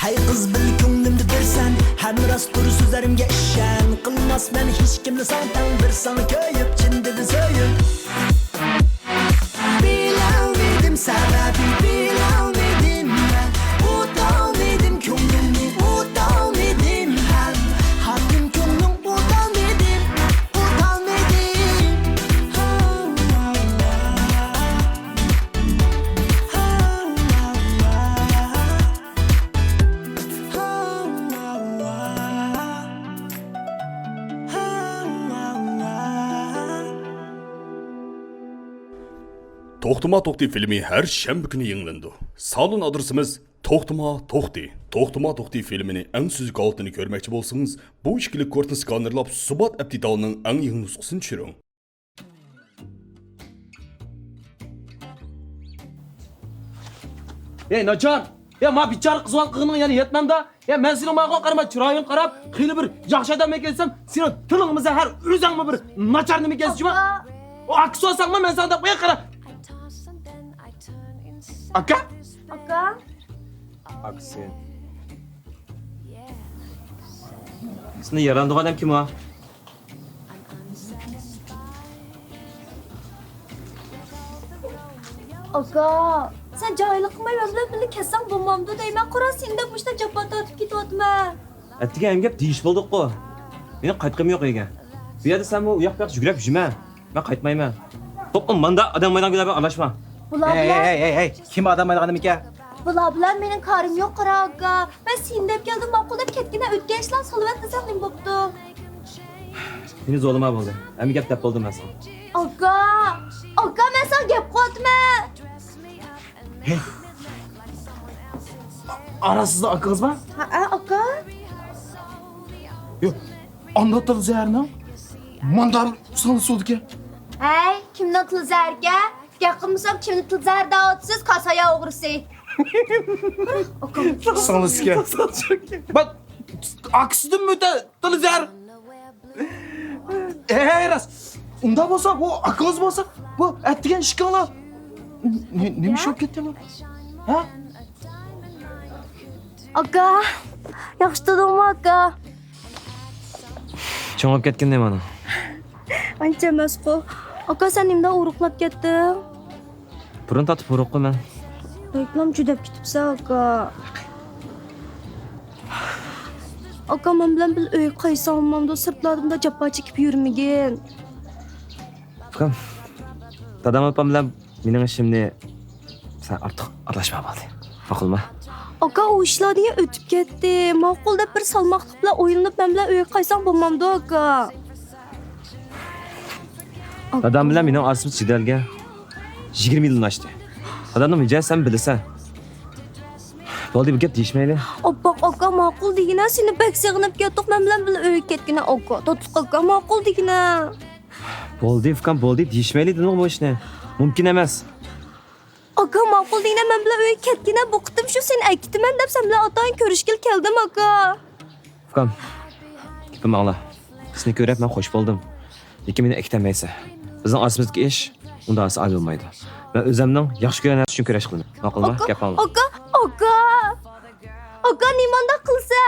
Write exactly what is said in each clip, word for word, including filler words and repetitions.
ئەي قىز، بىل كۆڭلۈمدە بىرسەن، ھەم راستتۇر سۆزلىرىمگە ئىشەن. قىلماسمەن ھېچكىمنى ساڭا تەڭ، بىر ساڭا كۆيۈپ، چىن دىلدىن سۆيۈپ. بىلەلمىدىم سەۋەبى، بىلەلمىدىم مەن، ئۇتالمىدىم كۆڭلۈمنى، ئۇتالمىدىم ھەم. خاتىن كۆڭلۈڭ ئۇتالمىدىم، ئۇتالمىدىم. توختىما توختى فىلىمى ھەر شەنبە كۈنى يېڭىلىنىدۇ. سالون ئادرېسىمىز توختىما توختى. توختىما توختى فىلىمىنى ئەڭ سۈزۈك ھالىتىنى كۆرمەكچى بولسىڭىز، بۇ ئىككىلىك كورتنى سكانېرلاپ، سۇبات ئەپ دېتالىنىڭ ئەڭ يېڭى نۇسخىسىنى چۈشۈرۈڭ. ئەي ناچار! يا، ما بىچارە قىزۋال قىلغىنىڭ يەنە يەتمەمدا. يا، مەن سېنىڭ ماڭا قارىما چىرايىڭغا قاراپ، خېلى بىر ياخشى ئادەممەن كەلسەم، سېنىڭ تىلىڭمۇ زەھەر، ئۆزۈڭمۇ بىر ناچار نېمە كەلسە جۇما. ئاكا. ئۇ ئاكىسى بولساڭمۇ مەن ساڭا دەپ قوياي، قارا. ئاكا؟ ئاكا. ئاكىسى. سېنى يارامدىغان ئادەم كىم ئۇ؟ ئاكا، سەن جاھىللىق قىلماي مەن بىلەن بىللە كەتسەڭ بولمامدۇ دەيمەن. قورا سېنى دەپ مۇشۇنداق جاپا تارتىپ كېتىۋاتىمەن. ئەتىگەن ھەم گەپ دېيىش بولدۇققۇ. مېنىڭ قايتقۇم يوق ئۆيگە. بۇ يەردە سەن بۇ ئۇياق بۇياق يۈگرەپ يۈرمە. مەن قايتمايمەن. توقۇم ماندا ئادەم مايدان گۈلەر بىلەن ئارىلاشما. بۇلار ھەي، بىلەن ھەي، ھەي، ھەي، كىم ئادەم مايدان ئادەم ئىكەن؟ بۇلار بىلەن مېنىڭ كارىم يوق، قارا ئاكا. مەن سېنى دەپ كەلدىم، ماقۇل دەپ كەتكىنە، ئۆتكەن ئىشلارنى سالىۋەت دېسەڭ نېمە بوپتۇ؟ مېنى زورلىما بولدى. ھەممە گەپ دەپ بولدۇم مەن ساڭا. ئاكا! ئاكا، مەن ساڭا گەپ قىلىۋاتىمەن. ھە؟ ئاراسىزدا ئاكىڭىز بار؟ ھەئە، ئاكا. ياق، ئاندا تىل زەھەرنىڭ ماندا سانىسى بولىدىكەن. ھەي، كىمنىڭ تىل زەھەركەن؟ گەپ قىلمىسام كىمنىڭ تىل زەھەر دەۋاتىسىز، كاسايا ئوغرىسى. ئاكام. سانىسىكەن. بەك ئاكىسىدىن مۆتە تىل زەھەر. ھەي، راست. ئۇنداق بولسا، بۇ ئاكىڭىز بولسا، بۇ ئەتىگەن ئىشىكىڭلار نېمە ئىش بولۇپ كەتتى بۇ؟ ھە؟ ئاكا، ياخشى تۇردۇڭمۇ ئاكا؟ چوڭىيىپ كەتكىنى مانا. ئانچە ئەمەسقۇ. ئاكا، سەن نېمىدە ئورۇقلاپ كەتتىڭ؟ بۇرۇن تارتىپ ئورۇققۇ مەن. رېكلام جۈدەپ كېتىپسەن ئاكا. ئاكا، مەن بىلەن بىر ئۆيگە قايتساڭ بولمامدۇ؟ سىرتلاردا مۇنداق جاپا چېكىپ يۈرمىگىن. ئۇكام، دادام ئاپام بىلەن مېنىڭ ئىشىمنى سەن ئارتۇق ئارىلاشما بولدى. ماقۇلما؟ ئاكا، ئۇ ئىشلار دېگەن ئۆتۈپ كەتتى. ماقۇل دەپ بىر سالماقلىق بىلەن ئويلىنىپ مەن بىلەن ئۆيگە قايتساڭ بولمامدۇ ئاكا؟ دادام بىلەن مېنىڭ ئارىسىمىز جېدەلگە يىگىرمە يىلدىن ئاشتى. دادامنىڭ مىجەزى سەن بىلىسەن. بولدى، بۇ گەپ دېيىشمەيلى. ئاپپاق ئاكا، ماقۇل دېگىنە، سېنى بەك سېغىنىپ كەتتۇق، مەن بىلەن بىللە ئۆيگە كەتكىنە ئاكا. تاتلىق ئاكا، ماقۇل دېگىنە. بولدى ئۇكام، بولدى، دېيىشمەيلى دېدىمغۇ بۇ ئىشنى. مۇمكىن ئەمەس. ئاكا، ماقۇل دېگىنە، مەن بىلەن ئۆيگە كەتكىنە، بۇ قېتىم شۇ سېنى ئەكېتىمەن دەپ سەن بىلەن ئاتايىن كۆرۈشكىلى كەلدىم ئاكا. ئۇكام، گېپىمنى ئاڭلا. سېنى كۆرۈپ مەن خوش بولدۇم. لېكىن مېنى ئەكېتەلمەيسەن. بىزنىڭ ئارىسىمىزدىكى ئىش ئۇنداق ئاسان ھەل بولمايدۇ. مەن ئۆزۈمنىڭ ياخشى كۆرگەن نەرسە ئۈچۈن كۈرەش قىلىمەن. ماقۇلما؟ ئاكا، گەپ ئاڭلا. ئاكا، ئاكا. ئاكا، نېمانداق قىلسا؟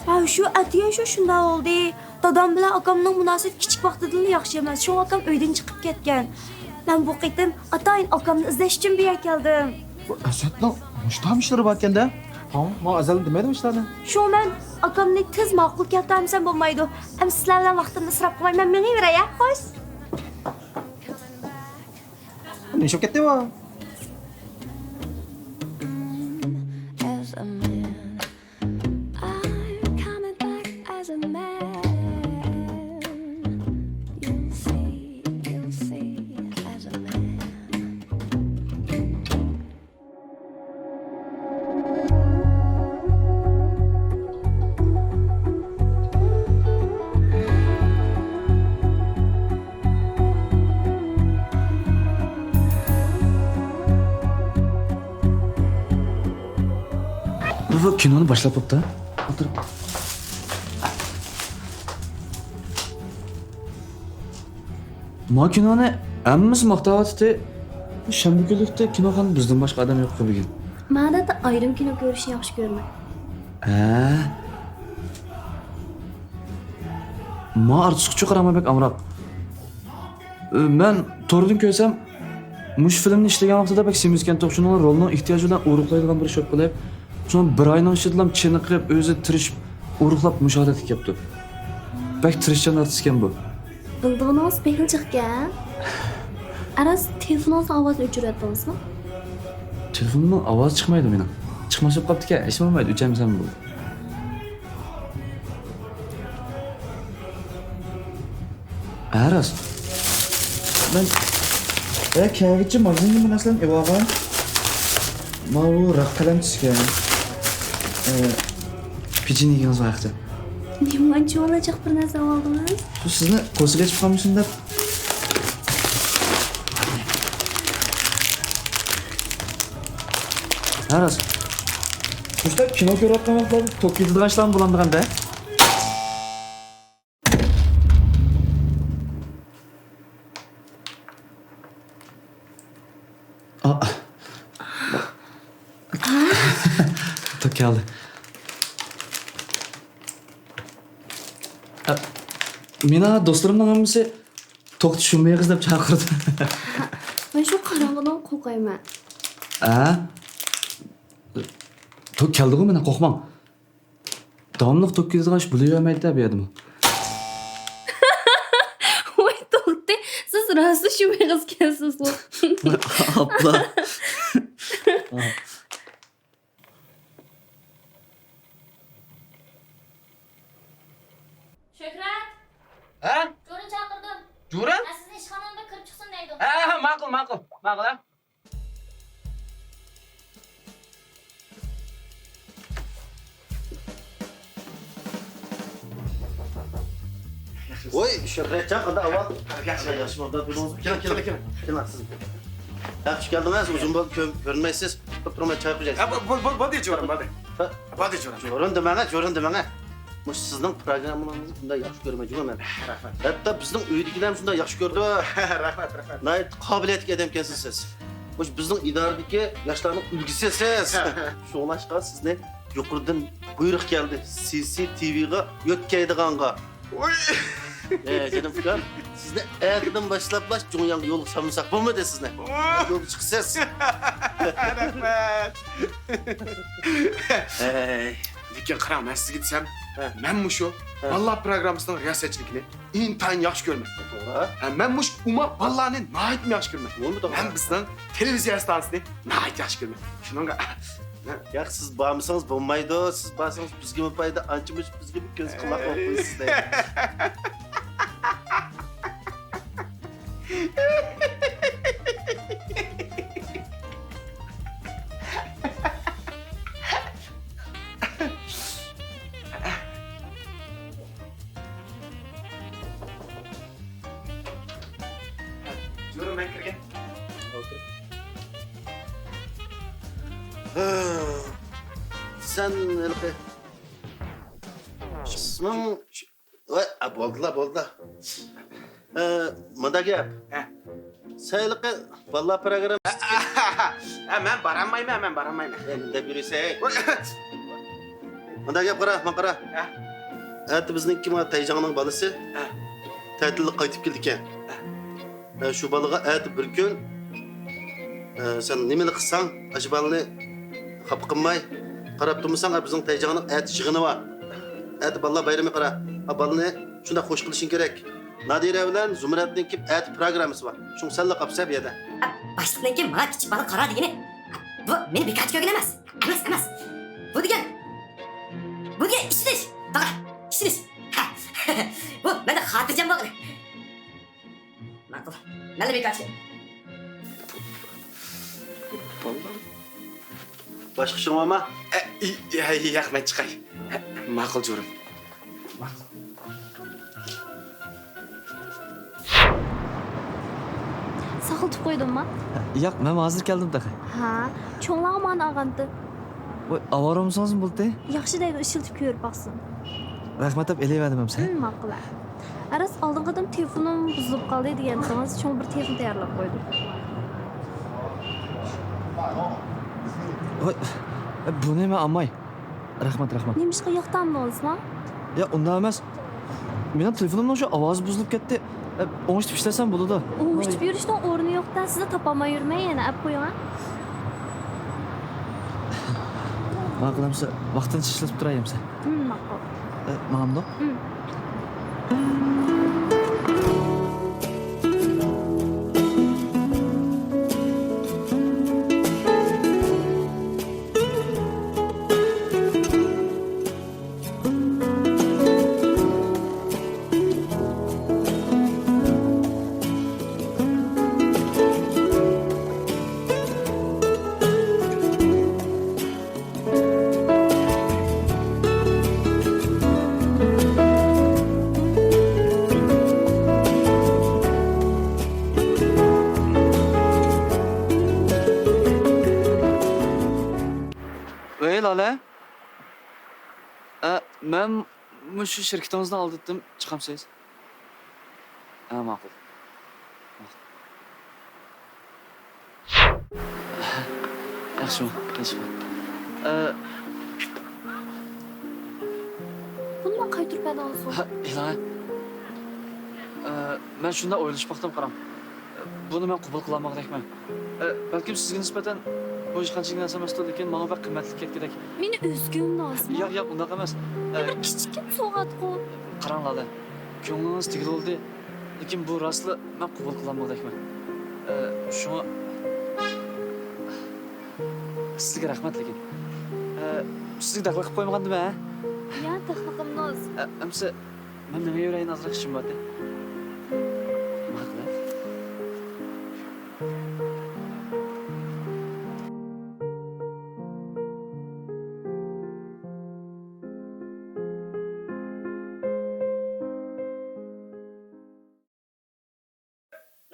ھە، شۇ ئەتىگەن شۇ شۇنداق بولدى. دادام بىلەن ئاكامنىڭ مۇناسىۋىتى كىچىك ۋاقتىدىنلا ياخشى ئەمەس. شۇڭا ئاكام ئۆيدىن چىقىپ كەتكەن. مەن بۇ قېتىم ئاتايىن ئاكامنى ئىزدەش ئۈچۈن بۇ يەرگە كەلدىم. بۇ ئەسەتنىڭ مۇشتام ئىشلىرى باركەن-دە. ھا، ماڭا ئەزەلدىن دېمەيدۇ ئىشلارنى. شۇڭا مەن ئاكامنى تېز ماقۇل كەلتۈرەلمىسەم بولمايدۇ. ئەمدى سىلەر بىلەن ۋاقتىمنى ئىسراپ قىلماي، مەن مېڭىۋېرەي، ھە؟ خوش. نېمە ئىش بولۇپ كەتتى بۇ؟ As a man. I'm coming back as a man. You'll see, you'll see, as a man. بۇ، بۇ كىنونى باشلاپ بوپتۇ. ئولتۇر. ما كىنونى ھەممىسى ماختاۋاتىتى. شەنبە كۈنلۈكتە كىنوخانىدا بىزدىن باشقا ئادەم يوققۇ بۈگۈن. مەن ئادەتتە ئايرىم كىنو كۆرۈشنى ياخشى كۆرىمەن. ھە؟ ما ئارتۇقچە قاراڭ، بەك ئامراق. ئە، مەن توردىن كۆرسەم، مۇشۇ فىلىمنى ئىشلىگەن ۋاقتىدا بەك سېمىز ئىكەن، شۇنىڭ رولنىڭ ئېھتىياجى بىلەن ئورۇقلايدىغان بىر ئىش بولۇپ قېلىپ، شۇنىڭ بىر ئاينىڭ ئىچىدىلا چېنىقىپ، ئۆزى تىرىشىپ، ئورۇقلاپ مۇشۇ ھالەتكە كەپتۇ. بەك تىرىشچان ئارتىس ئىكەن بۇ. بىلىدىغىنىڭىز بەكلا جىق ئىكەن. ئەرەس، تېلېفونىڭىزنىڭ ئاۋازىنى ئۆچۈرۈۋەتتىڭىزمۇ؟ تېلېفوننىڭ ئاۋازى چىقمايدۇ مېنىڭ. چىقماس بولۇپ قاپتىكەن، ھېچنېمە بولمايدۇ، ئۆچۈرمىسەم بولدى. ھە، راست. مەن، ھە، كەلگۈچە ماگىزىندىن بىر نەرسىلەرنى ئېلىۋالغان. ماۋۇ راك قەلەم تۈزگەن. ئە، پېچىنىگىڭىز بار ئىكەن. نېمانچە ئوغلاچاق بىر نەرسە ئالدىڭىز؟ شۇ سىزنى قورسىقى ئېچىپ قالمىسۇن دەپ. ھە، راست. مۇشۇنداق كىنو كۆرۈۋاتقان ۋاقىتلاردا توك كېتىدىغان ئىشلارمۇ بولامدىغان-دە؟ ئا. توك كەلدى. ئا، مېنىڭ دوستلىرىمنىڭ ھەممىسى توكتا شۇ مېغىز دەپ چاقىرىدۇ. مەن شۇ قاراڭغۇدىن قورقايمەن. ئا؟ توك كەلدىغۇ، مانا قورقماڭ. داۋاملىق توك كېتىدىغان ئىش بولۇۋەرمەيدۇ بۇ يەردىمۇ. ۋاي توختى، سىز راستلا شۇ مېغىزكەنسىزغۇ. ئاپلا. شۆھرەت! ھە؟ جورىنى چاقىردىم. جورىن؟ ھە، سىزنى ئىشخانامدا كىرىپ چىقسۇن دەيدۇ. ھە، ھە، ماقۇل، ماقۇل، ماقۇل، ھە. ۋوي، شۆھرەتجان، قانداق ئەھۋال؟ ياخشى. ياخشى، مۇنداق تۇرۇڭىز. كېلىڭ، كېلىڭ، كېلىڭ. كېلىڭ، سىز. ياخشى كەلدىڭىز، ئۇزۇن بولدى، كۆرۈنمەيسىز. تۇرۇپ تۇرماي چاي قۇيايسىز. ھە، بول-، بول-، بولدى، جورىن، بولدى. ھە؟ بولدى، جورىن. جورىن دېمەڭە، جورىن دېمەڭە. مۇشۇ سىزنىڭ پروگراممىڭىزنى بۇنداق ياخشى كۆرمەيدىغان مەن. رەھمەت. ھەتتا بىزنىڭ ئۆيدىكىلەرمۇ شۇنداق ياخشى كۆرىدۇ. رەھمەت، رەھمەت. ناھايىتى قابىلىيەتلىك ئادەمكەنسىز سىز. مۇشۇ بىزنىڭ ئىدارىدىكى ياشلارنىڭ ئۈلگىسى سىز. شۇڭلاشقا سىزنى يۇقىرىدىن بۇيرۇق كەلدى. سى سى تى ۋىغا يۆتكەيدىغانغا. ۋوي! ئە، جېنىم ئۇكام، سىزنى ئەتىدىن باشلاپلا جۇڭياڭغا يولغا سالمىساق بولمىدى سىزنى. ۋوي! يولغا چىقىسىز. رەھمەت. ھەي. لېكىن قاراڭ، مەن سىزگە دېسەم، ھە. مەن مۇشۇ ھە. بالىلار پروگراممىسىنىڭ رىياسەتچىلىكىنى ئىنتايىن ياخشى كۆرىمەن. توغرا. ھە، مەن مۇشۇ ئوماق بالىلارنى ناھايىتى ياخشى كۆرىمەن. بولدى، توغرا. مەن بىزنىڭ تېلېۋىزىيە ئىستانسىسىنى ناھايىتى ياخشى كۆرىمەن. شۇنىڭغا مەن ياق، سىز بارمىسىڭىز بولمايدۇ. سىز بارسىڭىز بىزگىمۇ پايدا، ئانچە-مۇنچە بىزگىمۇ كۆز قۇلاق بولۇپ قويىسىز دەيدۇ. جورۇن، مەن كىرگەن. سەن ھېلىقى ئىسمىڭ؟ ۋاي، ئا، بولدىلا، بولدىلا. ئە، مۇنداق گەپ. ھە. سەن ھېلىقى بالىلار پروگراممىسى. ھە، مەن بارالمايمەن، مەن بارالمايمەن. ئە، نېمە دەپ يۈرىسەن؟ ۋاي. مۇنداق گەپ، قارا، ماڭا قارا. ھە. ئەتە بىزنىڭكى مانا تەيجاڭنىڭ بالىسى ھە. تەتىلدىن قايتىپ كېلىدىكەن. ھە. ئە، شۇ بالىغا ئەتە بىر كۈن، ئە، سەن نېمىلا قىلساڭ، ئاشۇ بالىنى خاپا قىلماي قاراپ تۇرمىساڭ، ئە، بىزنىڭ تەيجاڭنىڭ ئەتە يىغىنى بار. ئەتە بالىلار بايرىمى، قارا. ئا، بالىنى شۇنداق خوش قىلىشىڭ كېرەك. نادىرە بىلەن زۇمرەتنىڭكى ئەتە پروگراممىسى بار. شۇڭا سەنلا قاپسەن بۇ يەردە. ئە، باشلىقنىڭكى ماڭا كىچىك بالا قارا دېگىنى، بۇ مېنى بىكارچى كۆرگىنى ئەمەس. ئەمەس، ئەمەس. بۇ دېگەن، بۇ دېگەن ئىشىنىش. توغرا، ئىشىنىش. ھە. بۇ مەندە خاتىرجەم بولغىنى. ماقۇل. مەنلا بىكارچى. باشقا ئىشىڭ بارمۇ؟ ئە، ئى، ئى، ياق، مەن چىقاي. ھە، ماقۇل، جورۇم. ماقۇل. ساقلىتىپ قويدۇمما؟ ياق، مەن ھازىر كەلدىم تېخى. ھا، چوڭلارغا مانا ئالغانتى. ۋاي، ئاۋارە بولمىسىڭىزمۇ بولدى. ياخشى دەيدۇ، ئىشلىتىپ كۆرۈپ باقسۇن. رەھمەت دەپ ئېلىۋەردىم ئەمسە. ھىم، ماقۇل. ئەرەس، ئالدىنقى قېتىم تېلېفونۇم بۇزۇلۇپ قالدى دېگەنتىڭىز، شۇڭا بىر تېلېفون تەييارلاپ قويدۇم. ۋاي، بۇنى مەن ئالماي. رەھمەت، رەھمەت. نېمىشقا ياقتانمىدىڭىزما؟ يا، ئۇنداق ئەمەس. مېنىڭ تېلېفونۇمنىڭ شۇ ئاۋازى بۇزۇلۇپ كەتتى. ئوڭشىتىپ ئىشلەتسەم بولىدۇ. ئوڭشىتىپ يۈرۈشنىڭ ئورنى يوق-دە، سىزنى تاپالماي يۈرمەي يەنە، ئەپ قويۇڭ ھە. ماقۇل ئەمسە، ۋاقتىنچە ئىشلىتىپ تۇراي ئەمسە. ھىم، ماقۇل. ئە، ماڭامدۇ؟ ھىم. ۋەي، لالە. ئە، مەن مۇشۇ شىركىتىڭىزنىڭ ئالدىدىم، چىقامسىز؟ ھە، ماقۇل. ياخشىمۇ؟ ياخشىمۇ؟ ئە، بۇنى ماڭا قايتۇرۇپ بەردىڭىزغۇ؟ ھە، ئىلاھىم. ئە، مەن شۇنداق ئويلىشىپ باقتىم، قاراڭ. بۇنى مەن قوبۇل قىلالمىغۇدەكمەن. ئە، بەلكىم سىزگە نىسبەتەن بۇ ھېچقانچە نەرسە ئەمەستۇ، لېكىن ماڭا بەك قىممەتلىك كەتكۈدەك. مېنى ئۆزگىمۇ نازمۇ؟ ياق، ياق، ئۇنداق ئەمەس. ئە، بىر كىچىككىنە سوۋغاتقۇ. قاراڭ، لالە، كۆڭلىڭىز تېگىلى بولدى، لېكىن بۇ راستلا مەن قوبۇل قىلالمىغۇدەكمەن. ئە، شۇڭا سىزگە رەھمەت، لېكىن. ئە، سىزگە دەخلى قىلىپ قويمىغاندىم، ھە؟ يا، دەخلى قىلمىڭىز. ئە، ئەمسە مەن مېڭىۋېرەيلى، ئازراق ئىشىم بار ئىدى. ماقۇل.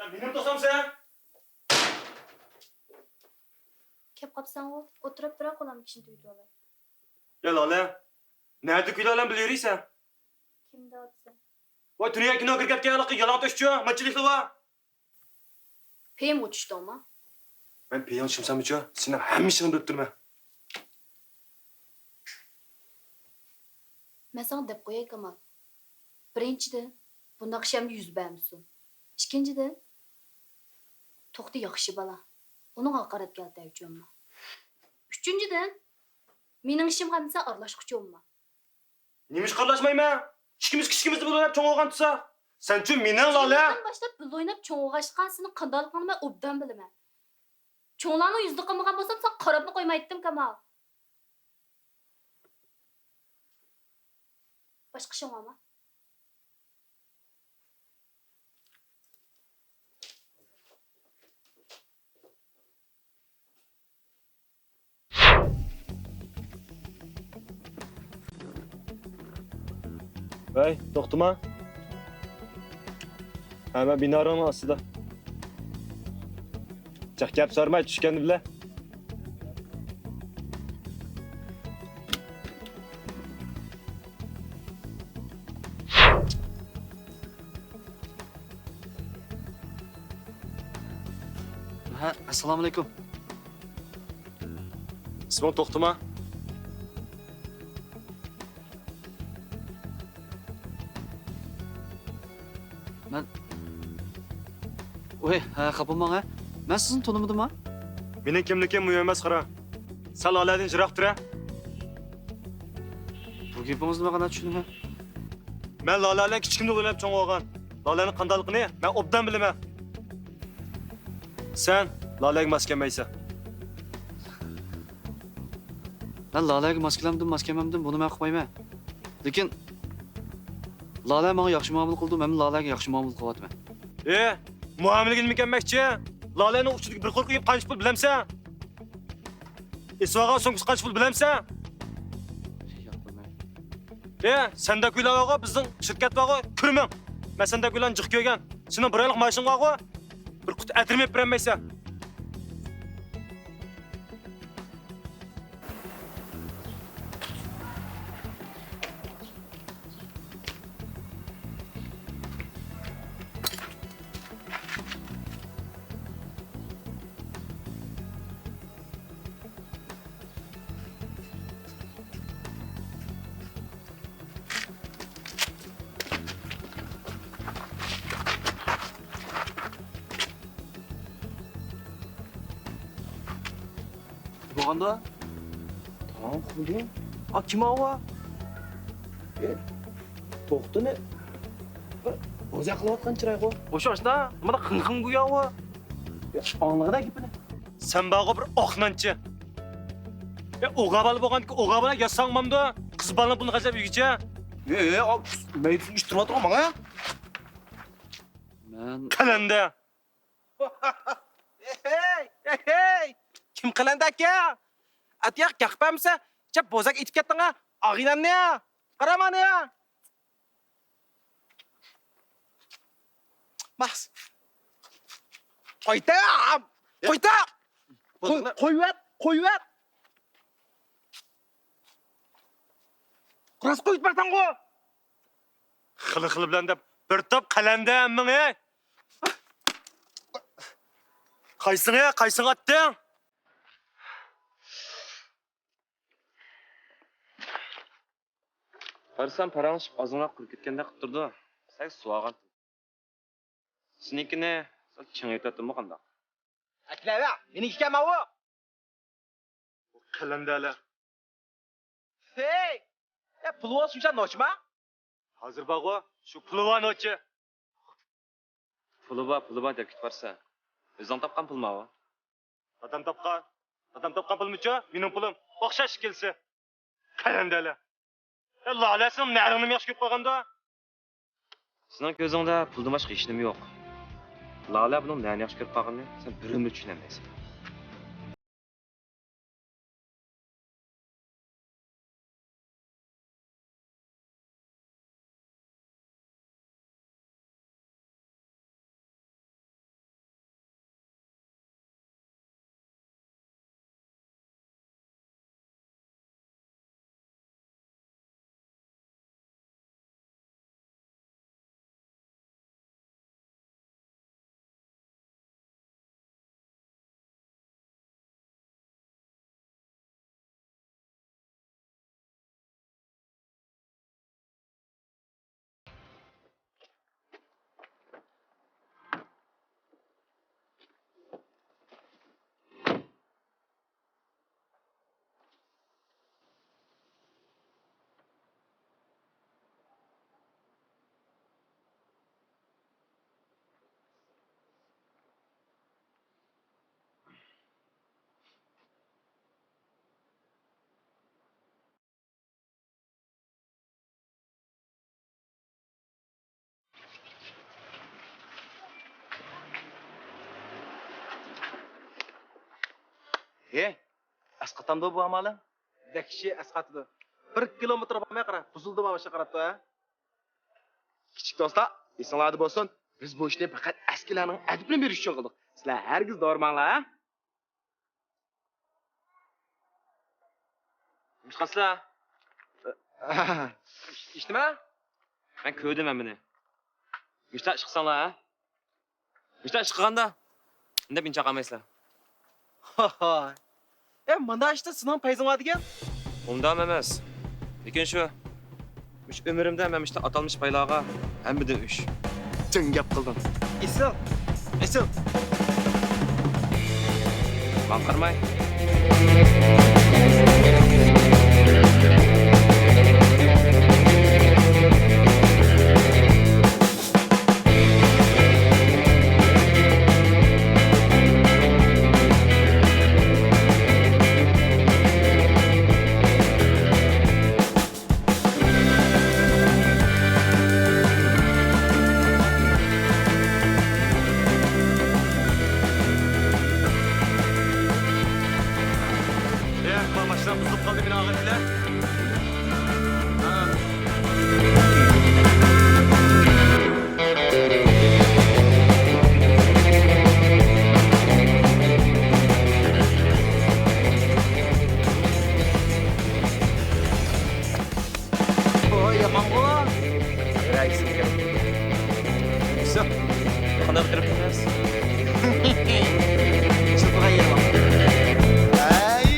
يا، مېنىمۇ توسامسەن؟ كەپ قاپسەنغۇ، ئولتۇرۇپ بىرەر قولام كىشىنى تۈگىتىۋالاي. يا، لالە، نەدە كۈيلەرلەن بىلىۋېرىسەن؟ كىم دەۋاتىسەن؟ ۋاي، تۈنۈگۈن كىنو كىرىپ كەتكەن ھېلىقى يالاڭ تۆشچۇ، ماچىلىكلىۋا. پېيىمغا چۈشتۈڭمۇ؟ مەن پېيىڭ چۈشمىسەمچۇ، سېنىڭ ھەممە ئىشىڭنى بىلىپ تۇرىمەن. مەن ساڭا دەپ قوياي، كامال. بىرىنچىدىن، بۇنداق ئىش ئەمدى يۈز بەرمىسۇن. ئىككىنچىدىن، توختى ياخشى بالا. ئۇنىڭغا ھاقارەت كەلتۈرگۈچى بولما. ئۈچىنچىدىن، مېنىڭ ئىشىمغا ئەمدى سەن ئارىلاشقۇچى بولما. نېمىشقا ئارىلاشمايمەن؟ ئىككىمىز كىچىكىمىزدە بىللە ئويناپ چوڭ بولغان تۇرساق. سەنچۇ مېنىڭ لالە. كىچىكىمىزدىن باشلاپ بىللە ئويناپ چوڭ بولغاچقا سېنىڭ قانداقلىقىڭنى مەن ئوبدان بىلىمەن. چوڭلارنىڭ يۈزىدە قىلمىغان بولسام، ساڭا قاراپمۇ قويمايتتىم، كامال. باشقا ئىشىڭ بارمۇ؟ ۋەي، توختىما. ھە، مەن بىنارىڭنىڭ ئاستىدا. جىق گەپ سورىماي، چۈشكەندە بىلە. ھە، ئەسسالامۇئەلەيكۇم. ئىسمىڭ توختىما؟ مەن، ۋەي، ھە، خاپا بولماڭ، ھە. مەن سىزنى تونۇمىدىم، ھە. مېنىڭ كىملىكىم مۇھىم ئەمەس، قارا. سەن لالەدىن يىراق تۇر، ھە. بۇ گېپىڭىزنى مەن قانداق چۈشىنىمەن؟ مەن لالە بىلەن كىچىكىمدە ئويناپ چوڭ بولغان. لالەنىڭ قانداقلىقىنى مەن ئوبدان بىلىمەن. سەن لالەگە ماس كەلمەيسەن. مەن لالەگە ماس كېلەمدىم، ماس كەلمەمدىم، بۇنى مەن ئۇقمايمەن. لېكىن لالە ماڭا ياخشى مۇئامىلە قىلىدۇ، مەنمۇ لالەگە ياخشى مۇئامىلە قىلىۋاتىمەن. ئى، مۇئامىلىگە نېمە كەلمەكچى؟ لالەنىڭ ئۇچىدىكى بىر قۇرۇق ئېيىپ قانچە پۇل بىلەمسەن؟ ئېسىۋالغان سومكىسى قانچە پۇل بىلەمسەن؟ ياق، بىلمەيمەن. ئى، سەندەك ئۆيلەر بارغۇ، بىزنىڭ شىركەت بارغۇ، كۆرمەڭ. مەن سەندەك ئۆيلەرنى جىق كۆرگەن. سېنىڭ بىر ئايلىق مائاشىڭ بارغۇ، بىر قۇتا ئەتىرمۇ ئېلىپ بېرەلمەيسەن. بولغاندا؟ تاڭ خۇدى. ئا، كىم ئاۋۇ؟ ئە، توختىنى بىر بوزەك قىلىۋاتقان چىرايغۇ. ئوشۇ ئاشتا، نېمىلا خىڭ خىڭ گوياۋۇ؟ ئاڭلىغىدا گېپىنى. سەن بارغۇ بىر ئوق نانچى. ئە، ئوغا بالا بولغاندىكى ئوغا بالا ياساڭمامدۇ؟ قىز بالىنى بۇنى خەجلەپ ئۆگىچە. ئە، ئە، مەيدىسىنى ئىشتۇرۇۋاتىدىغۇ ماڭا. مەن قەلەندە. ھەي، ھەي، ھەي! كىم قەلەندە ئاكا؟ ئەتىياق گەپ بەرمىسە، چەپ بوزەك ئېتىپ كەتتىڭ ھە، ئاغىنەمنى ھە! قارا مانا ھە! ماس! قويتا! قويتا! قوي-، قويۇۋەت! قويۇۋەت! راست قويۇپ بەرسەڭغۇ! خىلى خىلى بىلەن دەپ بىر توپ قەلەندە ھەممىڭ، ھەي! قايسىڭ، ھەي، قايسىڭ ئاتتىڭ؟ قارىسام، پاراڭلىشىپ ئازراق قۇرۇپ كەتكەندەك قىلىپ تۇرىدۇ. سەل سۇۋالغان. سېنىڭكىنى سەل چىڭ ئېيتىۋەتتىممۇ قانداق؟ ئەكلەۋە، مېنىڭكى ئىكەن ماۋۇ. قەلەندەلەر. ھەي! يا، پۇلى بار شۇنچە نوچىما؟ ھازىر بارغۇ، شۇ پۇلى بار نوچى. پۇلى بار، پۇلى بار دەپ كېتىپ بارسا. ئۆزۈڭ تاپقان پۇلما ئۇ؟ دادام تاپقان. دادام تاپقان پۇلمىچۇ؟ مېنىڭ پۇلۇم. ئوخشاش ئىككىلىسى. قەلەندەلەر. ئە، لالە، سېنىڭ نەرىڭنىمۇ ياخشى كۆرۈپ قالغاندا. سېنىڭ كۆزۈڭدە پۇلدىن باشقا ھېچنېمە يوق. لالە بۇنىڭ نەنى ياخشى كۆرۈپ قالغىنىنى سەن بىرىنمۇ چۈشىنەلمەيسەن. ھېي، ئەسقاتامدۇ بۇ ئامالىڭ؟ بەك كىشى ئەسقاتىدۇ. بىر كىلومېتىر بارماي قارا، بۇزۇلدى ما باشقا قاراپتۇ ھە؟ كىچىك دوستلار، ئېسىڭلاردا بولسۇن، بىز بۇ ئىشنى پەقەت ئەسكىلەرنىڭ ئەدىپىنى بېرىش ئۈچۈن قىلدۇق. سىلەر ھەرگىز دورىماڭلار ھە؟ نېمىش قىلىسىلەر؟ ئىش، ئىش نېمە؟ مەن كۆردۈم ھەممىنى. مۇشۇنداق ئىش قىلساڭلار ھە؟ مۇشۇنداق ئىش قىلغاندا ئىندەپ ئىنچە قالمايسىلەر. ھاھاي. ئە، مانا ئىشتا سېنىڭ پەيزىڭ بار دېگەن. ئۇنداق ئەمەس. لېكىن شۇ، مۇشۇ ئۆمرۈمدە مەن مۇشۇنداق ئاتالمىش پايلارغا ھەممىدىن ئۈچ. جىڭ گەپ قىلدىڭ. ئېسىل. ئېسىل. ماڭا قارىماي. ياق، ماشىنا بۇزۇلۇپ قالدى، مېنى ئاغىنىلەر. ۋاي، يامانغۇ. رايسىكىم. شۇ. قانداق بىر قىز؟ شۇ تۇرغان يېرىم. ئەي.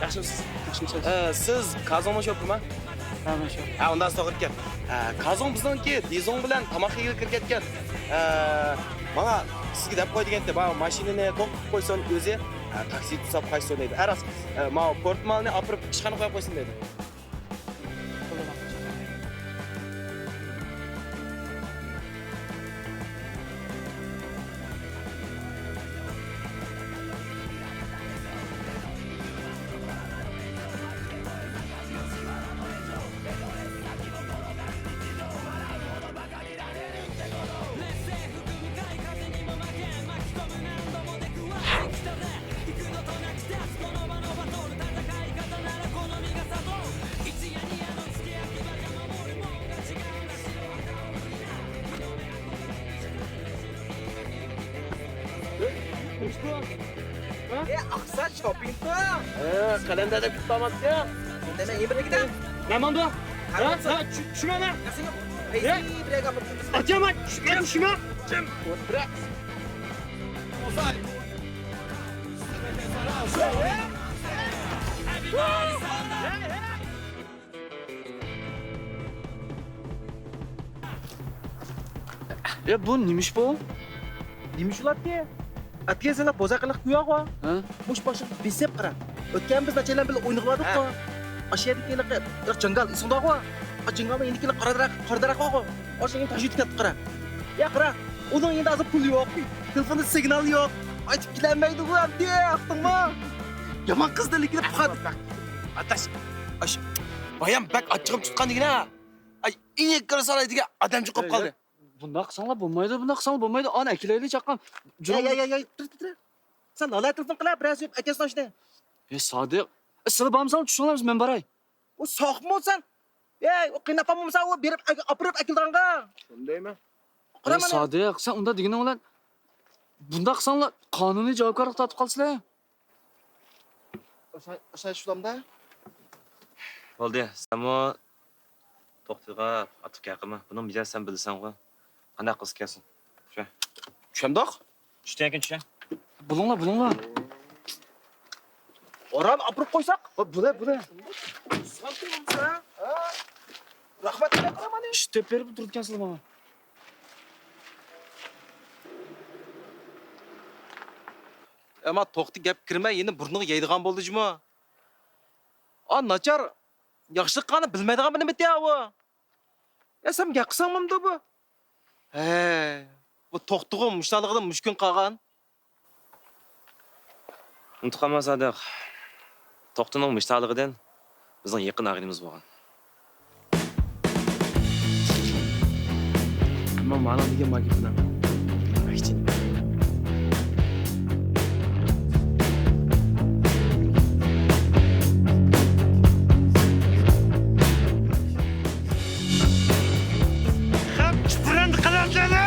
ياخشىمۇسىز؟ ياخشىمۇسىز؟ ئە، سىز كازوڭنىڭ شوپۇرىما؟ كازوڭ شوپۇر. ھە، ئۇنداق توغرا ئىكەن. ئە، كازوڭ بىزنىڭكى دىزوڭ بىلەن تاماق يېگىلى كىرىپ كەتكەن. ئە، ماڭا سىزگە دەپ قوي دېگەنتى، ماۋۇ ماشىنىنى توختىتىپ قويسۇن ئۆزى. ئە، تاكسى تۇتساپ قايتسۇن دەيدۇ. ئە، راست. ئە، ماۋۇ پورتمالنى ئاپىرىپ ئىشخانىغا قويۇپ قويسۇن دەيدۇ. ئاقسا شوپىڭدا. قەلەندەردە كۈتۈپ قالماپتۇ. نېمە يېمىرلىكىدە؟ مەن ماندۇ. ھە؟ ھە، چۈشمەڭ. ئاچامەن، چۈشمەڭ. يا، بۇ نېمە ئىش بۇ؟ نېمە ئىش بولاتتى؟ ئەتىگەن سەن بوزەك قىلىق قوياغۇ. ھە؟ مۇش باشقا بېسىپ قارا. ئۆتكەن بىز ناچايلار بىلەن ئوينىغىلاردۇققۇ. ھە. ئاشۇ يەردىكى ھېلىقى جاڭگال ئېسىڭداغۇ. ئا، جاڭگالنىڭ يېنىدىكى قارا دەرەخ، قارا دەرەخ بارغۇ. ئاشۇ يەرگە تاش يېتىپ كەتتى قارا. يا قارا، ئۇنىڭ يېنىدا ھازىر پۇل يوق. تېلېفوندا سىگنال يوق. ئايتىپ كېلەلمەيدىغۇ ئەمدى، ئۇقتۇڭمۇ؟ يامان قىز لېكىن پۇخادى. ئاتاش، ئاش، بايام بەك ئاچچىقىم تۇتقان دېگىنە. ئاي، ئىنەك كىرسالاي دېگەن ئادەمچە قوپ قالدى. بۇنداق قىلساڭلار بولمايدۇ، بۇنداق قىلساڭلار بولمايدۇ. ئانا ئەكېلەيلى چاققان. ياي، ياي، ياي، ياي، تۇر، تۇر، تۇر. سەن لالا تېلېفون قىلە، بىرەر سۆيۈپ ئەكەلسۇن ئاشۇنى. ئەي سادىق، ئە، سىلەر بارمىساڭلار چۈشۈڭلار، مەن باراي. ئۇ ساقمۇ سەن؟ ئەي، ئۇ قىيناپ قالمامسەن، ئۇ بېرىپ ئەك-، ئاپىرىپ ئەكېلىدىغانغا. شۇنى دەيمەن. قارا ئەي مانا. سادىق، سەن ئۇنداق دېگىنىڭ بىلەن بۇنداق قىلساڭلار قانۇنىي جاۋابكارلىق تارتىپ قالىسىلەر. ئوشاي، ئوشاي شۇلامدا. بولدى، سەنمۇ توختىغا ئارتۇق گەپ قىلما. بۇنىڭ مىجەزىنى سەن بىلىسەنغۇ. قانداق قىلسا كەلسۇن. چۈشە. چۈشەمدۇق؟ چۈشتىن كېيىن چۈشە. بولۇڭلار، بولۇڭلار. ئوران ئاپىرىپ قويساق؟ بۇلە، بۇلە. سانتىم بولسا، ھە؟ رەھمەت، قارا مانا. ئىش دەپ بېرىپ تۇرىدىكەنسىلەر ماڭا. ئەمما توختى گەپ كىرمەي، يەنە بۇرنىغا يەيدىغان بولدى جۇمۇ. ئا، ناچار، ياخشىلىق قىلغاننى بىلمەيدىغان بىر نېمىتى ئۇ. يا، سەن گەپ قىلساڭ بولمامدۇ بۇ؟ ھەي، بۇ توختىغۇ مۇشۇنداقلىقىدىن مۇشۇ كۈن قالغان. ئۇنتۇپ قالما، سادىق. توختىنىڭ مۇشۇنداقلىقىدىن بىزنىڭ يېقىن ئاغىنىمىز بولغان. ئەمما مانا دېگەن ماگىپنىڭ. خەپ چىپرەن قىلىندىلا!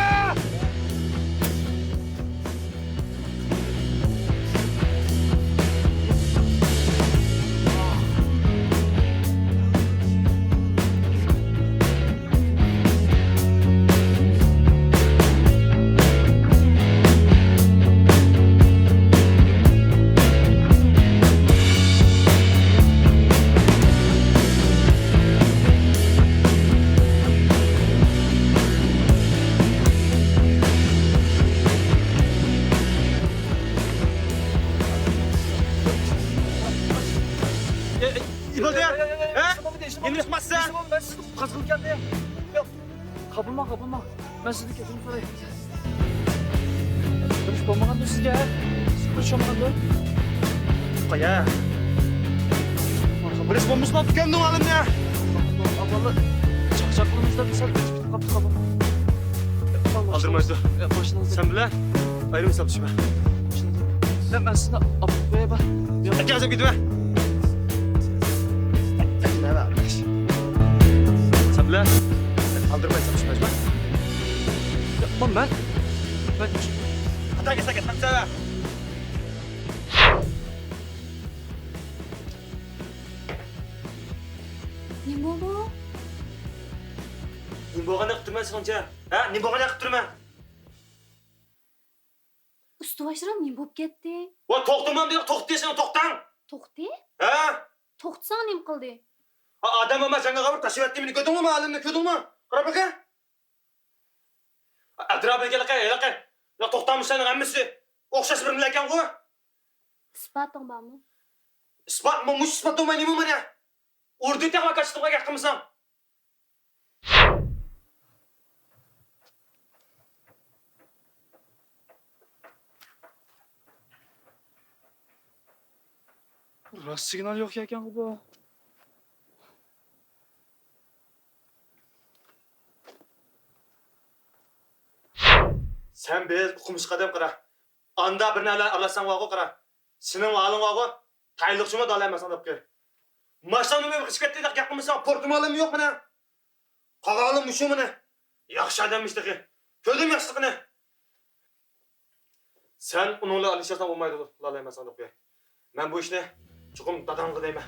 ئىبادە! ھە؟ نېمە قىلماقچىسەن؟ مەن سىزنى قۇتقۇزغىلى كەلدىم. ياق، قاپىلماڭ، قاپىلماڭ. مەن سىزدىن كەچۈرۈم سوراي. بىر ئىش بولمىغاندۇ سىزگە؟ بىر ئىش بولمىغاندۇ؟ قويە. بىر ئىش بولمىسىلا كەلدىڭ ئالىمنى. بالىلار چاقچاق قىلىمىز دەپ سەل كېچىكىپ قاپتۇ، قاپىلماڭ. ئالدىرمايسىز. سەن بىلەن ئايرىم ھېسابلىشىمەن. ماشىنىڭىزدا. مەن سىزنى ئاپىرىپ قوياي، با. ياق، ئەكەلسەم كېتىۋەر. سەن بىلەن. قالدۇرماي ساقچى. ياق، مەن. مەن. خاتا كەتسە كەتمەمسەن. نېمە بولدى؟ نېمە بولغاندەك قىلىپ تۇرىمەن سېنىڭچە؟ ھە؟ نېمە بولغاندەك قىلىپ تۇرىمەن؟ ئۈستى باشلىرىڭ نېمە بولۇپ كەتتى؟ ۋا توختىمام دېدىم، توختىدى سېنىڭ توختاڭ! توختى؟ ھە؟ توختىساڭ نېمە قىلدى؟ ئا، ئادەم ئالما جاڭگالغا بىر تاشلىۋەتتى مېنى، كۆردۈڭمۇ مۇئەللىمنى، كۆردۈڭمۇ؟ قاراپ بېقە! ئەتراپىدىكى ھېلىقى، ھېلىقى، يا توختامىسىلەرنىڭ ھەممىسى ئوخشاش بىر مىللەتكەنغۇ؟ ئىسپاتىڭ بارمۇ؟ ئىسپاتمۇ؟ مۇشۇ ئىسپات بولماي نېمە مانا؟ ئۇردى تېخى كاچىتىمغا گەپ قىلمىساڭ. راست سىگنال يوق ئىكەنغۇ بۇ. سەن بىز ئوقۇمۇش قەدەم قارا. ئاندا بىر نەلەر ئارىلاشساڭ بارغۇ قارا. سېنىڭ ھالىڭ بارغۇ. تايىنلىقچىمۇ دالەمەسەڭ دەپ قوي. ماشىنامنى مېنىڭ قېچىپ كەتتى دەپ گەپ قىلمىساڭ، پورتمالىم يوق مېنىڭ. قالغانلىرى مۇشۇ مېنىڭ. ياخشى ئادەممىش تېخى. كۆردۈم ياخشىلىقىنى. سەن ئۇنىڭ بىلەن ئارىلىشىۋالساڭ بولمايدۇ، لالايمەن ساڭا دەپ قوياي. مەن بۇ ئىشنى چوقۇم داداڭغا دەيمەن.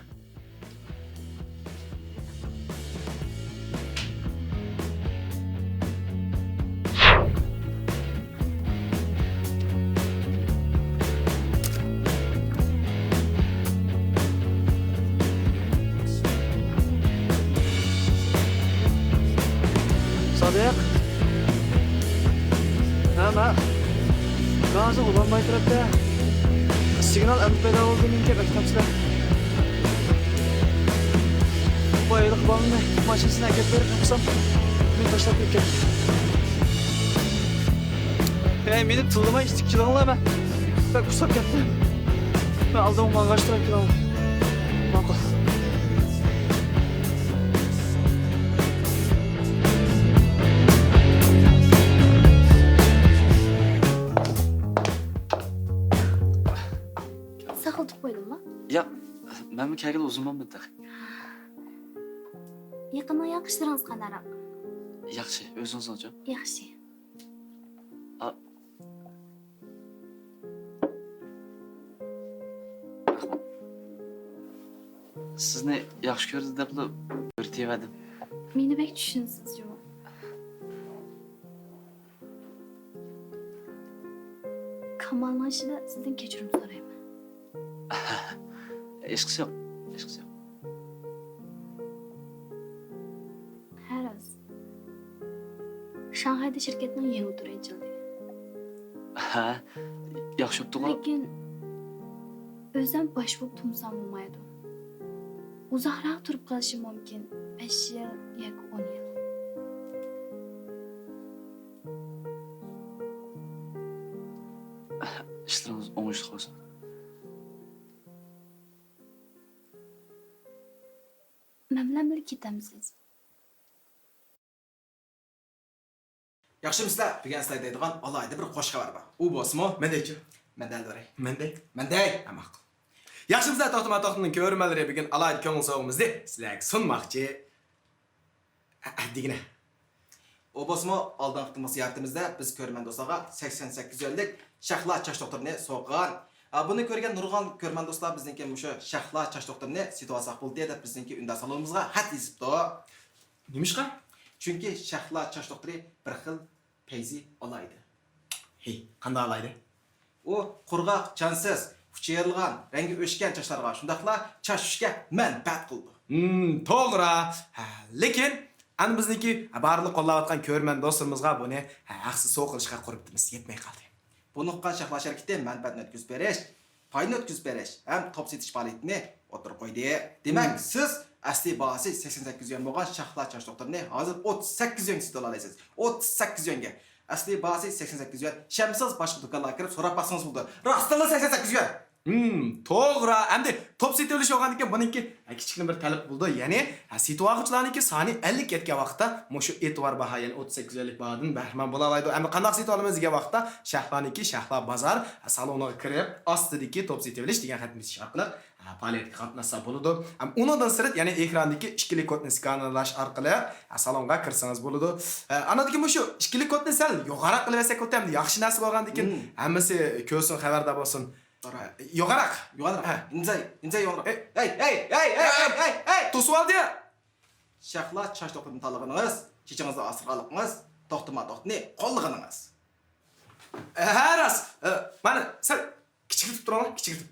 سادىق. ھە، مەن. مەن ھازىر ئۇلانباي تەرەپتە. سىگنال ئەمدى پەيدا بولدى، مېنىڭكى بەك تەمسىلە. ۋاي، ھېلىقى بالىنى ماشىنىسىنى ئەكەپ بېرىپ يوقسام، مېنى تاشلاپ كەتكەن. ھەي، مېنى تىللىماي ئىچىگە كېلىڭلار، مەن بەك ئۇسساپ كەتتىم. مەن ئالدىمغا ماڭغاچ تۇراپ كېلىڭلار. ماقۇل. ساقلىتىپ قويدۇممۇ؟ ياق، مەنمۇ كەلگىلى ئۇزۇن بولمىدى تېخى. يېقىندا ياق، ئىشلىرىڭىز قانداقراق؟ ياخشى، ئۆزىڭىزنىڭچۇ؟ ياخشى. ئا، رەھمەت. سىزنى ياخشى كۆردى دەپلا بىر تىۋەدىم. مېنى بەك چۈشىنىسىز جۇمۇ. كامالنىڭ ئىشىدا سىزدىن كەچۈرۈم سورايمەن. ھېچقىسى يوق، ھېچقىسى يوق. ھە، راست. شاڭخەيدە شىركەتنىڭ يېڭى تۈرى ئېچىلدى. ھە، ياخشى بوپتۇغۇ. لېكىن ئۆزۈم باش بولۇپ تۇرمىسام بولمايدۇ. ئۇزاقراق تۇرۇپ قېلىشىم مۇمكىن، بەش يىل ياكى ئون يىل. ئىشلىرىڭىز ئوڭۇشلۇق بولسۇن. مەن بىلەن بىللە كېتەمسىز؟ ياخشىمۇسىلەر؟ بۈگۈن سىلەرگە دەيدىغان ئالاھىدە بىر قوشىقى بار. ئۇ بولسىمۇ، مەن دەيچۇ؟ مەن دەل بېرەي. مەن دەي. مەن دەي. ھە، ماقۇل. ياخشىمۇسىلەر؟ توختىما توختىنىڭ كۆرۈرمەنلىرى، بۈگۈن ئالاھىدە كۆڭۈل سوۋغىمىزنى سىلەرگە سۇنماقچى. ئە، ئە، دېگىنە. ئۇ بولسىمۇ، ئالدىنقى قېتىملىق زىيارىتىمىزدە بىز كۆرۈرمەن دوستلارغا سەكسەن سەككىز يۈەنلىك شەھلا چاچ دوختۇرىنى سوۋغا قىلغان. ئا، بۇنى كۆرگەن نۇرغۇن كۆرۈرمەن دوستلار بىزنىڭكى مۇشۇ شەھلا چاچ دوختۇرىنى سېتىۋالساق بولدى دەپ بىزنىڭكى ئۈندىدار سالونىمىزغا خەت يېزىپتۇ. نېمىشقا؟ چۈنكى شەھلا چاچ دوختۇرى بىر خىل پەيزى ئالاھىدە. ھېي، قانداق ئالاھىدە؟ ئۇ قۇرغاق، جانسىز، ئۇچى يېرىلغان، رەڭگى ئۆچكەن چاچلارغا، شۇنداقلا چاچ چۈشۈشكە مەنپەئەت قىلىدۇ. ھىم، توغرا. ھە، لېكىن ئەنە بىزنىڭكى بارلىق قوللاۋاتقان كۆرۈرمەن دوستلىرىمىزغا بۇنى، ھە، ھەقسىز سوۋغا قىلىشقا قۇربىتىمىز يەتمەي قالدى. بۇنىڭغا شەھلا شىركىتى مەنپەئەتنى ئۆتكۈزۈپ بېرىش، پاينى ئۆتكۈزۈپ بېرىش ھەم توپ سېتىش پائالىيىتىنى ئوتتۇرىغا قويدى. دېمەك، مم. سىز ئەسلى باھاسى سەكسەن سەككىز يۈەن بولغان شەھلا چاچ دوختۇرىنى ھازىر ئوتتۇز سەككىز يۈەنگە سېتىۋالالايسىز. ئوتتۇز سەككىز يۈەنگە. ئەسلى باھاسى سەكسەن سەككىز يۈەن. ئىشەنمىسىڭىز، باشقا دۇكانلارغا كىرىپ سوراپ باقسىڭىز بولىدۇ. راستتىنلا سەكسەن سەككىز يۈەن. ھىم، توغرا. ئەمدى توپ سېتىۋېلىش بولغاندىكىن بۇنىڭكى، ھە، كىچىككىنە بىر تەلەپ بولىدۇ. يەنى، ھە، سېتىۋالغۇچىلارنىڭكى سانى ئەللىككە يەتكەن ۋاقىتتا مۇشۇ ئېتىبار باھا، يەنى ئوتتۇز سەككىز يۈەنلىك باھادىن بەھرىمەن بولالايدۇ. ئەمدى قانداق سېتىۋالىمىز دېگەن ۋاقىتتا شەھلانىڭكى شەھلا بازار، ھە، سالونىغا كىرىپ، ئاستىدىكى توپ سېتىۋېلىش دېگەن خەتنى بېسىش ئارقىلىق، ھە، پائالىيەتكە قاتناشسا بولىدۇ. ھەم ئۇنىڭدىن سىرت، يەنى ئېكراندىكى ئىككىلىك كودنى سكانېرلاش ئارقىلىق، ھە، سالونغا كىرسىڭىز بولىدۇ. ھە، ئاندىن كېيىن مۇشۇ ئىككىلىك كودنى سەل يوغانراق قىلىۋەتسەك بولىدۇ، ئەمدى ياخشى نەرسە بولغاندىكىن ھەممىسى كۆرسۇن، خەۋەردار بولسۇن. يوغانراق. يوغانراق. ھە. ئىنجاي، ئىنجاي يوغانراق. ھەي. ھەي، ھەي، ھەي، ھەي، ھەي، ھەي، ھەي. توسۇۋالدى. شەھلا چاچ توختىنى تاللىغىنىڭىز، چېچىڭىزدا ئاسرىغانلىقىڭىز، توختىما توختىنى قوللىغىنىڭىز. ھە، راست. ئە، مانا، سەل كىچىكلىتىپ تۇرۇڭلار، كىچىكلىتىپ.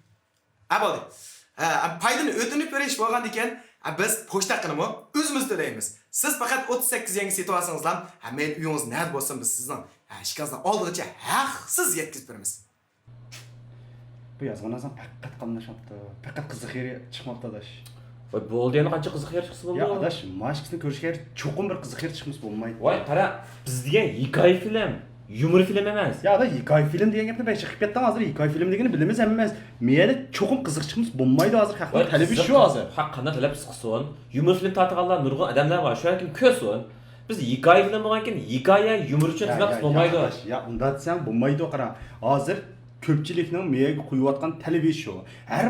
ھە، بولدى. ھە، پايدىنى ئۆتۈنۈپ بېرىش بولغاندىكىن، ھە، بىز پوچتا ھەققىنىمۇ ئۆزىمىز تۆلەيمىز. سىز پەقەت ئوتتۇز سەككىز يۈەنگە سېتىۋالسىڭىزلا، ھە، مەيلى ئۆيىڭىز نەدە بولسۇن، بىز سىزنىڭ، ھە، ئىشىكىڭىزنىڭ ئالدىغىچە ھەقسىز يەتكۈزۈپ بېرىمىز. بۇ يازغان نەرسەڭ پەقەت قاملاشماپتۇ. پەقەت قىزىق يېرى چىقماپتۇ، ئاداش. ۋاي، بولدى، يەنە قانچە قىزىق يېرى چىقسا بولىدۇ؟ يا، ئاداش، مانا ئىككىسىنى كۆرۈشكە چوقۇم بىر قىزىق يېرى چىقمىسا بولمايدۇ. ۋاي، قارا، بىز دېگەن ھېكايە فىلىم، يۇمۇر فىلىم ئەمەس. يا، ئاداش، ھېكايە فىلىم دېگەن گەپنى بەك چىقىپ كەتتىڭ ھازىر. ھېكايە فىلىم دېگىنى بىلىمىز ھەممىمىز. مېيەدە چوقۇم قىزىق چىقمىسا بولمايدۇ ھازىر. خەقنىڭ ۋاي، تەلىپى قىزىق شۇ ھازىر. خەق قانداق تەلەپ قىلسۇن؟ يۇمۇر فىلىم تارتىدىغانلار نۇرغۇن ئادەملەر بار. شۇ يەردىن كۆرسۇن. بىز ھېكايە فىلىم بولغانكىن، ھېكايە يۇمۇر ئۈچۈن خىزمەت قىلسا بولمايدۇ. يا، يا، ئۇنداق دېسەڭ بولمايدۇ، قارا. ھازىر كۆپچىلىكنىڭ مېيەگە قويۇۋاتقان تەلىپى شۇ. ھەر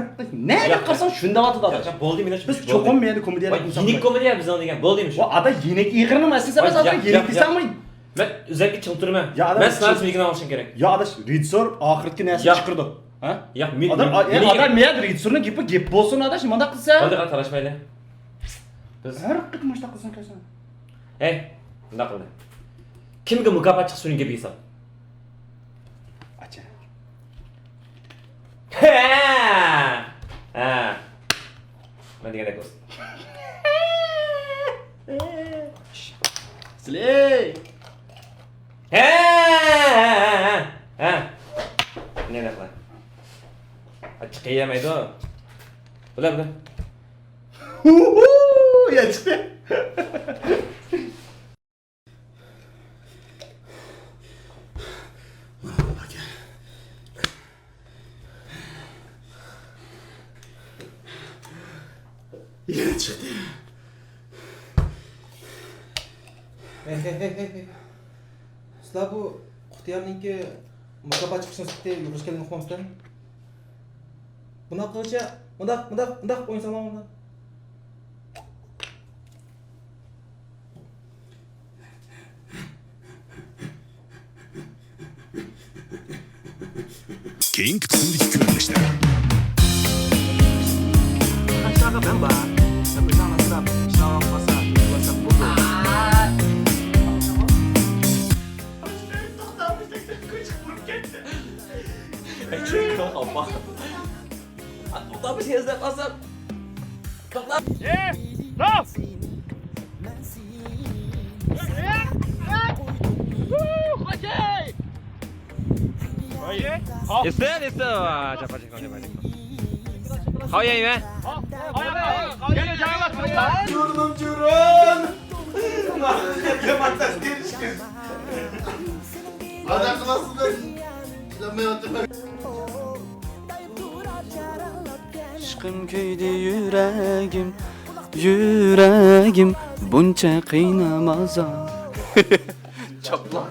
نەگە قارىساڭ شۇنداق ئاتىدۇ، ئاداش. بولدى، مېنىڭ بىز چوقۇم مېيەدە كومېدىيەلىك. يېنىك كومېدىيە بىزنىڭ دېگەن. بولدى، شۇ. ئادا، يېنىك ئېغىرنىڭ مەسىلىسى ئەمەس، ھازىر يېنىك دېسەڭمۇ. مەن ئۆزەككە چىڭ تۇرىمەن. يا، ئاداش، مەن سېنارىست مېنىڭ ئاڭلىشىم كېرەك. يا، ئاداش، رېژىسسور ئاخىرىدىكى نەرسىنى چىقىرىدۇ. ھە؟ ياق، مېنى، ئاداش، مېنى، ئاداش، مېيەدە رېژىسسورنىڭ گېپى گەپ بولسۇن، ئاداش، مۇنداق قىلسا. بولدى، تالاشمايلى. بىز ھەر قېتىم مۇشۇنداق قىلساڭ كۆرسەڭ. ھەي، مۇنداق قىلدى. كىمگە مۇكاپات چىقسا شۇنىڭ گېپى ھېساب. ئاچا. ھە! ھە! مەن دېگەندەك بولسۇن. سىلەي! ھە! ھە! ھە! ھە! نېمە قىلاي؟ ئاچچىق يېمەيدۇ. بۇلار، بۇلار. يا چىقتى. يەنە چىقتى. ھەي، ھەي، ھەي، ھەي، ھەي. سىلەر بۇ قۇتىيارنىڭكى مۇكاپات چىقىشىنى سۈپىتى يۇقىرى كەلگەن ئۇقمامسىلەر؟ بۇنداق قىلغۇچە، مۇنداق، مۇنداق، مۇنداق ئوينىساڭلار مۇنداق. كېيىنكى قىسىمدىكى كۆرۈنۈشلەر. قاشلارغا بەم بار. بەم ئۆزۈڭ ئاسراپ، ئىشلەۋالمىسا، يۇۋالساق بولىدۇ. توختاپ، بىر تەكتە كۆچۈپ ئۇرۇپ كەتتى. توختاپ، بىر تەكتە ئىزدەپ قالسام. توختاپ. ئېسىل، ئېسىل. چاپار چېكىڭ، چاپار چېكىڭ. خاۋ يەيمەن. جۇرۇن، جۇرۇن. ئىشقىم كۆيدى يۈرەگىم، يۈرەگىم بۇنچە قىينىمازا. چاپلاق.